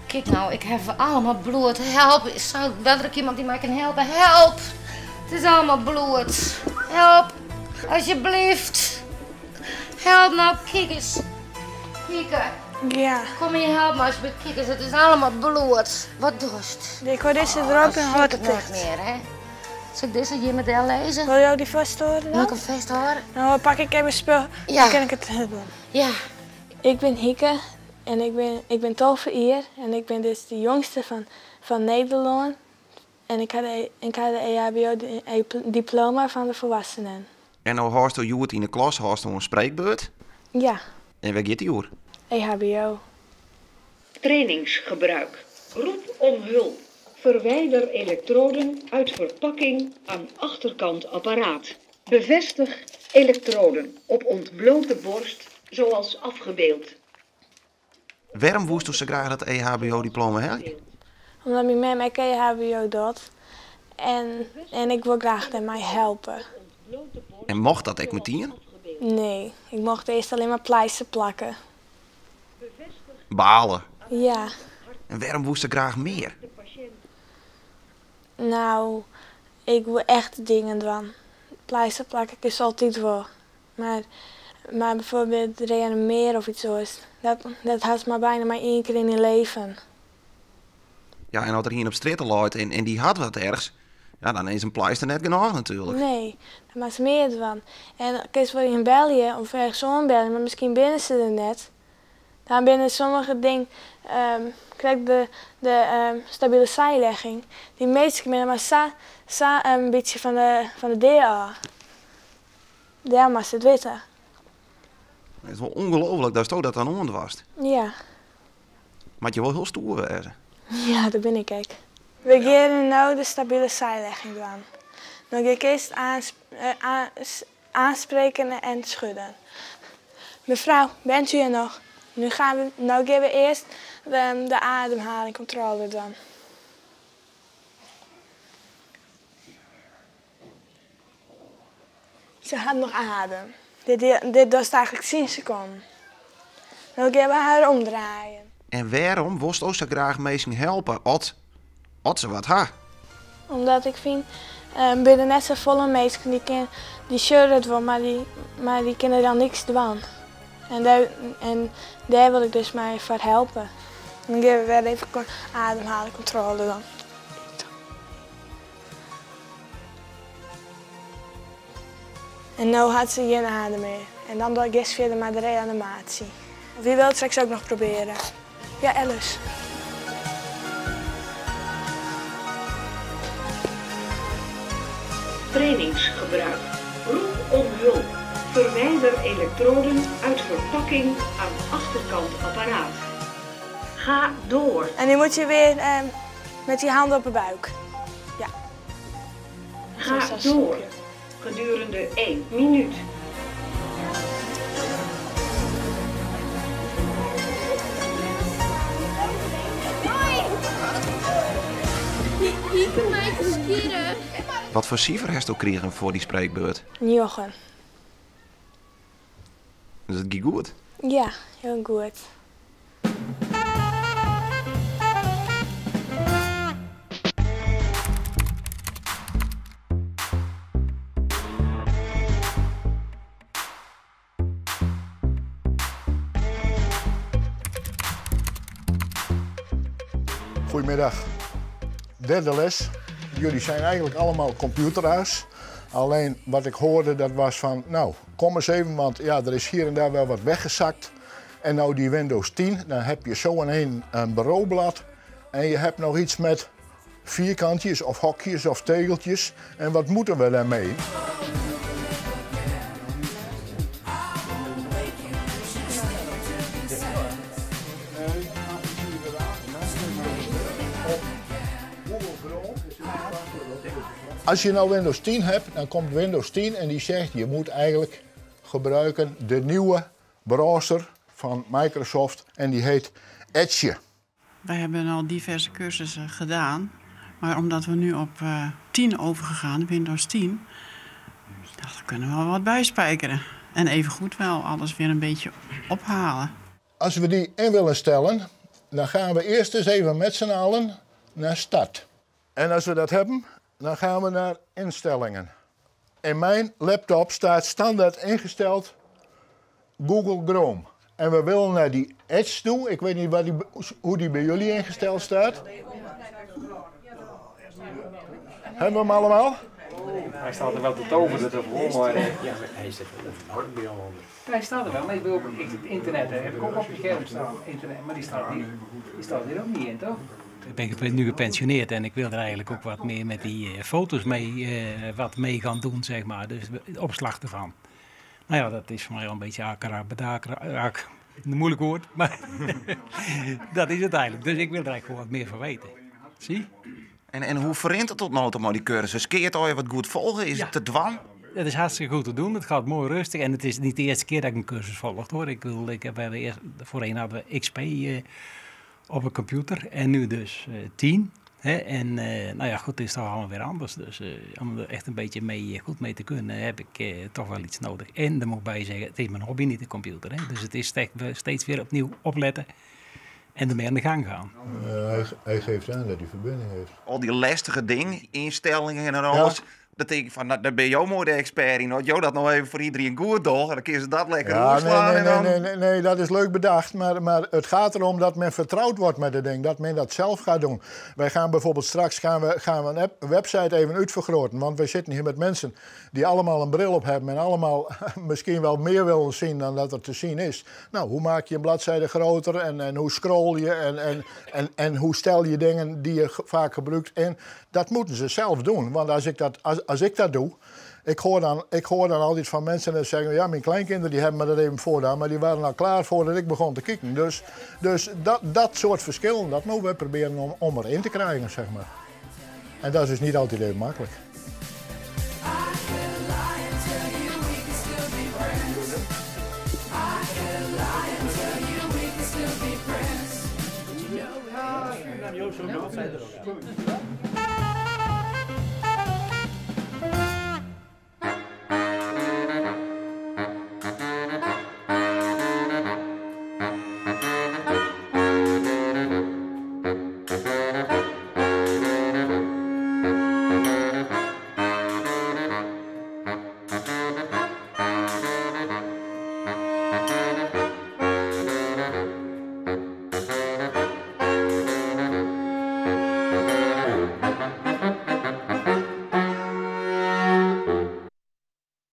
Kijk nou, ik heb allemaal bloed. Help, zou wel er iemand die mij kan helpen? Help! Het is allemaal bloed. Help, alsjeblieft. Help nou, kijk eens. Kieke. Ja. Kom je helpen alsjeblieft. Kijk eens, het is allemaal bloed. Wat dorst. Ik hoor deze er ook een hart het nooit meer, hè? Zal ik deze hier met el lezen? Wil jou die vasthouden dan? Wil ik hem vasthouden? Nou, dan pak ik even mijn spul. Ja. Dan kan ik het doen. Ja. Ik ben Hieke en ik ben 12 jaar en ik ben dus de jongste van Nederland. En ik had de EHBO-diploma van de volwassenen. En nou hoort u Joert in de klas hoort u een spreekbeurt? Ja. En waar gaat die oer? EHBO. Trainingsgebruik. Roep om hulp. Verwijder elektroden uit verpakking aan achterkant apparaat. Bevestig elektroden op ontblote borst zoals afgebeeld. Waarom woest u zo graag dat EHBO-diploma hebben? Omdat mijn mama EHBO doet. En ik wil graag dat mij helpen. En mocht dat ik meteen? Nee, ik mocht eerst alleen maar pleister plakken. Balen? Ja. En waarom woest ze graag meer? Nou, ik wil echt dingen doen. Pleister plakken is altijd wel. Maar bijvoorbeeld reanimeren of iets zoals, dat had maar bijna maar 1 keer in je leven. Ja, en als er hier op straat loopt en die had wat ergs, ja, dan is een pleister net genoeg natuurlijk. Nee, daar maakt ze meer van. En kun je wel in België of ergens in België, maar misschien binnen ze er net. Dan binnen sommige dingen krijg ik de stabiele zijlegging. Die meeste binnen maar sa een beetje van de DA. Daar mag ze het weten. Het is wel ongelooflijk dat je dat aan ons was. Ja. Maar je wel heel stoer wezen. Ja, dat ben ik ook. We gaan nu de stabiele zijlegging doen. Dan ga ik eerst aanspreken en schudden. Mevrouw, bent u er nog? Nu gaan we eerst de ademhalingcontrole doen. Ze had nog adem. Dit was eigenlijk 10 seconden. Dan gaan we haar omdraaien. En waarom worst ook zo graag mensen helpen als ze wat ha? Omdat ik vind, binnen net zo volle mensen die scheuren het wel, maar die kunnen dan niks doen. En daar wil ik dus mij voor helpen. Dan gaan we weer even ademhalen, controle dan. En nu had ze geen adem meer. En dan doe ik eerst verder maar de reanimatie. Wie wil het straks ook nog proberen? Ja, Alice. Trainingsgebruik. Roep om hulp. Verwijder elektroden uit verpakking aan achterkant apparaat. Ga door. En nu moet je weer met die handen op de buik. Ja. Ga door. Gedurende 1 minuut. Wat voor cijfer heeft u gekregen voor die spreekbeurt? 9. Dus het ging goed? Ja, heel goed. Goedemiddag. Derde les. Jullie zijn eigenlijk allemaal computeraars. Alleen wat ik hoorde, dat was van, nou, kom eens even, want ja, er is hier en daar wel wat weggezakt. En nou die Windows 10, dan heb je zo een bureaublad. En je hebt nog iets met vierkantjes of hokjes of tegeltjes. En wat moeten we daarmee? Als je nou Windows 10 hebt, dan komt Windows 10 en die zegt je moet eigenlijk gebruiken de nieuwe browser van Microsoft en die heet Edge. Wij hebben al diverse cursussen gedaan, maar omdat we nu op 10 overgegaan, Windows 10, daar kunnen we wel wat bijspijkeren. En evengoed wel alles weer een beetje ophalen. Als we die in willen stellen, Dan gaan we eerst eens even met z'n allen naar start. En als we dat hebben, dan gaan we naar instellingen. In mijn laptop staat standaard ingesteld Google Chrome. En we willen naar die Edge toe. Ik weet niet waar die, hoe die bij jullie ingesteld staat. Hebben we hem allemaal? Hij staat er wel te toveren ervoor, maar... Ja, hij zit er bij onder. Hij staat er wel, maar ik wil ook, ik, het internet hè, heb ik ook op je scherm staan. Internet, maar die staat hier, die staat hier ook niet in, toch? Ik ben nu gepensioneerd en ik wil er eigenlijk ook wat meer met die foto's mee, wat mee gaan doen, zeg maar. Dus de opslag ervan. Nou ja, dat is voor mij al een beetje akara, een moeilijk woord, maar dat is het eigenlijk. Dus ik wil er eigenlijk gewoon wat meer van weten. Zie? En hoe verrint het tot nou toe maar die cursus? Kun je het al je wat goed volgen? Is het te dwang? Het is hartstikke goed te doen. Het gaat mooi rustig. En het is niet de eerste keer dat ik een cursus volg, hoor. Ik bedoel, ik heb, we hebben eerst, voorheen hadden we XP op een computer en nu dus 10. Hè? En nou ja, goed, het is toch allemaal weer anders. Dus om er echt een beetje mee, goed mee te kunnen, heb ik toch wel iets nodig. En daar moet ik bij zeggen, het is mijn hobby niet, de computer. Hè? Dus het is steeds weer opnieuw opletten en ermee aan de gang gaan. Hij geeft aan dat hij verbinding heeft. Al die lastige dingen, instellingen en alles. Ja. Dat denk ik van, nou, daar ben jou mooi de expert in. Had jou dat nog even voor iedereen goed toch? En dan kun je ze dat lekker ja, nee, nee, nee, nee, nee, nee, dat is leuk bedacht. Maar het gaat erom dat men vertrouwd wordt met het ding. Dat men dat zelf gaat doen. Wij gaan bijvoorbeeld straks gaan we een website even uitvergroten. Want wij zitten hier met mensen die allemaal een bril op hebben. En allemaal misschien wel meer willen zien dan dat er te zien is. Nou, hoe maak je een bladzijde groter? En hoe scroll je? En hoe stel je dingen die je vaak gebruikt in? Dat moeten ze zelf doen. Want als ik dat doe, ik hoor dan altijd van mensen die zeggen... ja, mijn kleinkinderen die hebben me dat even voordaan... maar die waren al klaar voordat ik begon te kijken. Dus dat soort verschillen, dat moeten we proberen om erin te krijgen, zeg maar. En dat is dus niet altijd even makkelijk. Ja.